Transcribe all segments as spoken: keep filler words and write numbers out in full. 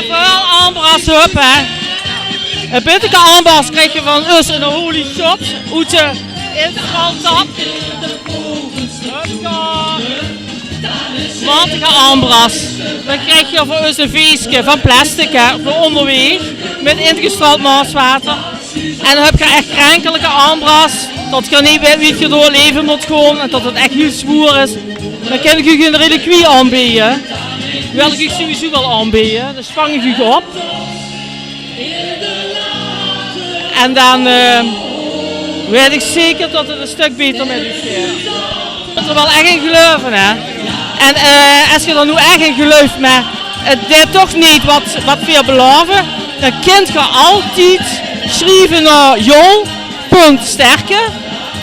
Väöl ambras, hup, hè. E bitteke ambras krieg geer van us in de Holy Shot. Oet de Intraltap. Hupsa. Mattige ambras. Dan krieg geer van us e veeske van plastic, hè, veur óngerweeg. Mit ingestraold Maaswater. En dan höb geer ech krenkelike ambras, tot geer neet weit wie geer door 't leve mót gaon en tot 't ech hiel zwoer is. Dan kin ich uch ein reliquie aanbeje. Wil ich uch sowieso waal aanbeje. Dan vang ich uch op. En dan, eh, weit ich zeker tot 't ein stök beter mit uch geit. Geer mót d'r waal ech in geluive, hè. En, eh, es geer d'r noe ech in geluift, mer 't deit toch neet wat, wat veer belaove, dan kint geer altied sjrieve nao jol punt sterke,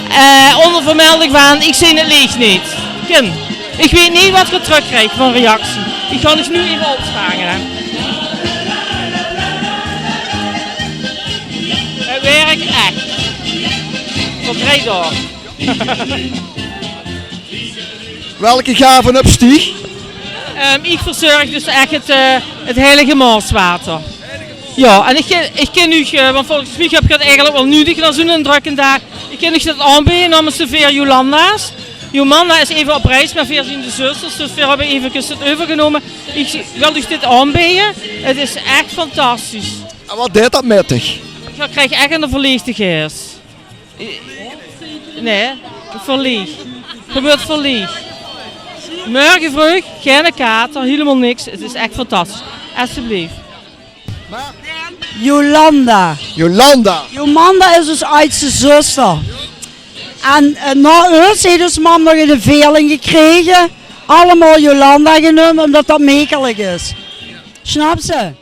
eh, ónger vermelding van: ich zeen 't leech neet. Kin. Ich weit neet wat geer trökkriegt van reactie. Ich gaon dus noe effe opsjpringe, hè. 't Wirk ech. Veur drei daog. Welke gave op stieg? Ehm, ich verzörg dus ech 't, eh, 't heilige Maaswater. Jao, en ich, ich kin uch, eh, want volges mich höb geer 't eigelik waal nudig nao zoe'n drökke daag. Ich kin uch dit aanbeje naomens de veer Jolanda's. Jomanda is effe op reis, mer veer zeen de zösters, dus veer höbbe effe 't euvergenómme. Ich wil uch dit aanbeje. 't Is ech fantastisch. En wat deit dat mit dich? Geer kriegt ech ein verleegde geis. Nae, verleeg. Geer wuuert verleeg. Mörge vreug, geine kater, hielemaol niks. 't Is ech fantastisch. Esjeblief. Jolanda. Jolanda. Jomanda is us ajdste zuster. En, eh, nao us heet us mam nog ein verveling gekrege. Allemaol Jolanda genómme, ómdat dat mekelik is. Snaps se?